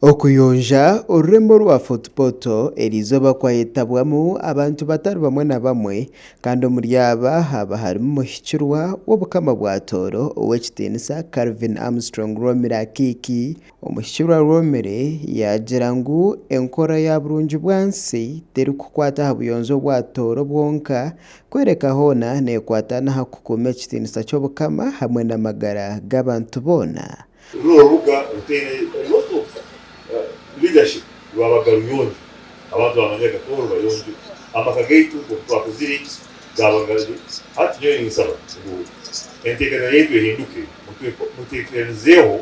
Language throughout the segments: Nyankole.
Okuyonja orurembo rwa Fort Portal eriizooba kwayetabwamu abantu batari bamwe na bamwe kandi omuri aba haaba harimu muhikirwa w'Obukama bwa Tooro Ow'ekitiinisa Calvin Armstrong Rwomire Akiiki. Omuhikirwa Rwomire yaagira ngu enkora ya burungi bwansi terikukwata aha buyonjo bwa Tooro bwonka Kworeka hoona neekwata n'aha kukuuma ekitiinisa ky'Obukama hamwe n'amagara g'abantu boona. Ruri orubuga rutaine a lot of leadership rwabaga ruyonjo abantu bamanyaga Tooro bayonjo amaka gaitu nkoku twakuzire gabaga hati nyowe ninsaba ngu entekereza yaitu ehinduke mutekeranizeho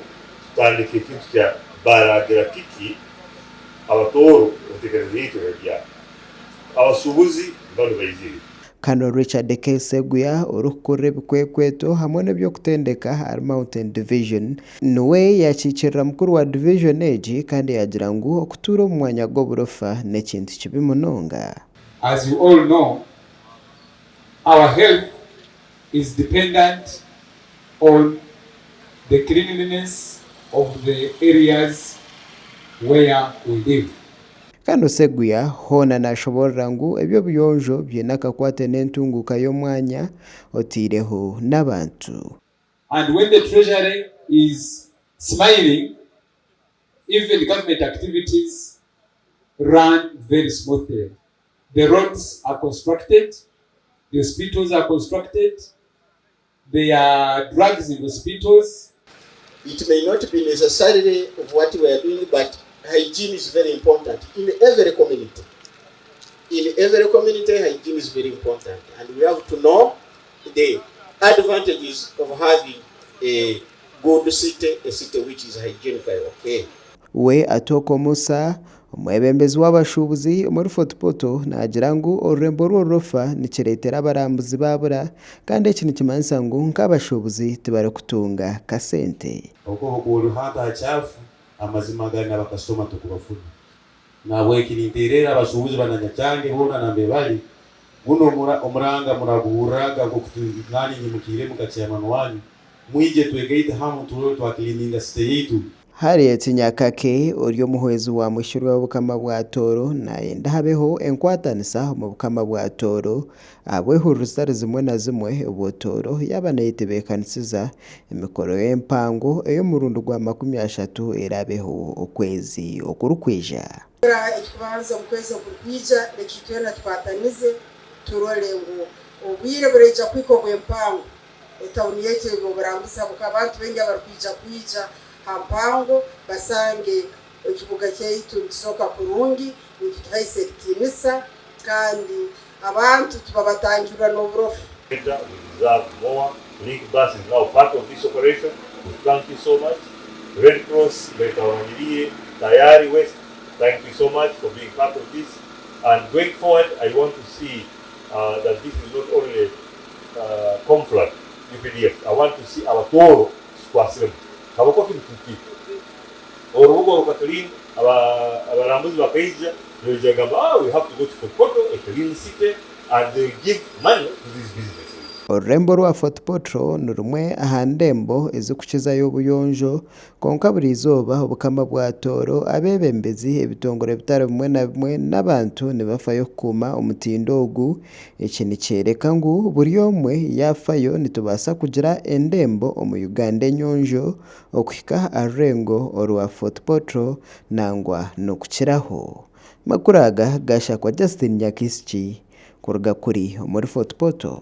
tutandike ekintu kya baragira kiki abatooro entekereza yaitu erabya Abashuubuzi banu baizire. Colonel Richard K. Seguya orikukurira ebikwekweto hamwe n'eby'okutendeka ahari Mountain Division niwe yakiikirira mukuru wa division egi kandi yaagira ngu okutuura omu mwanya gw'oburofa n'ekintu kibi munonga. As you all know, our health is dependent on the cleanliness of the areas where we live. Kandi Oseguya hoona nashoborora ngu eby'obuyonjo biine akakwate n'entunguuka y'omwanya oteireho n'abantu. And when the treasury is smiling, even government activities run very smoothly. The roads are constructed, the hospitals are constructed, there are drugs in hospitals. It may not be necessarily of what we are doing, but hygiene is very important in every community. In every community, hygiene is very important, and we have to know the advantages of having a good city, a city which is hygienically okay. We Atoko Musa, omwebembezi w'abashuubuzi omuri Fort Portal naagira ngu orurembo rw'orurofa nikireetera abarambuzi baabura kandi eki nikimanyisa ngu nk'abashuubuzi tibarikutunga kasente. Oku obu ori hantu hakyafu, amazima gari na bakasitoma tokubafuna. Nahabweki ninteererra abasuubuzi bananyakyange boona nambere bali, gunu omuranga muraguhurraga nk'oku nanye nyimukiiremu nka chairman wanyu, mwije twegaite hamu turole twakiliininga city yaitu. Harriet Nyakake ori omuhwezi wa Mushirwa w'Obukama bwa Tooro nayenda habeho enkwatanisa omu Bukama bwa Tooro ahabw'ehururu zitari zimwe na zimwe obwo Tooro yaaba neyetebeekanisiza emikoro y'empango ey'omurundi gwa 30 eraabeho okwezi okurikwija. Ekikubanza omu kwezi okurikwija reka itwena tukwatanize turore ngu obwire buraija kuhika obw'empango Etauni yaitu erimu oburambuzi habwokuba abantu baingi abarukwija kwija ha mpango basange ekibuga kyaitu nikizooka kurungi, nikituhaisa ekitiinisa kandi abantu tubabatangirra n'oburofu. Better, we deserve more, Link bus is now part of this operation, we thank you so much, Red Cross baitawanyiriire Tayari West, thank you so much for being part of this and going forward I want to see that this is not only Conflag UPDF I want to see abatooro tukwatsiremu habwokuba kinu kiki orubuga oru katurinda abarambuzi bakaija nibaija kugamba ah we have to go to Fort Portal a clean city and they will give money to these businesses. Orurembo rwa Fort Portal ni rumwe aha ndembo ezirikukizayo obuyonjo Kwonka buri izooba Obukama bwa Tooro, abeebembezi, ebitongore bitari bimwe na bimwe n'abantu nibafayo kukuuma omutindo ogu. Eki nikyoreka ngu buri omwe yaafayo nitubaasa kugira endembo omu Uganda enyonjo okuhika aha rurengo orwa Fort Portal nangwa n'okukiraho. Amakuru aga gaashakwa Justin Nyakisiki kuruga kuri omuri Fort Portal.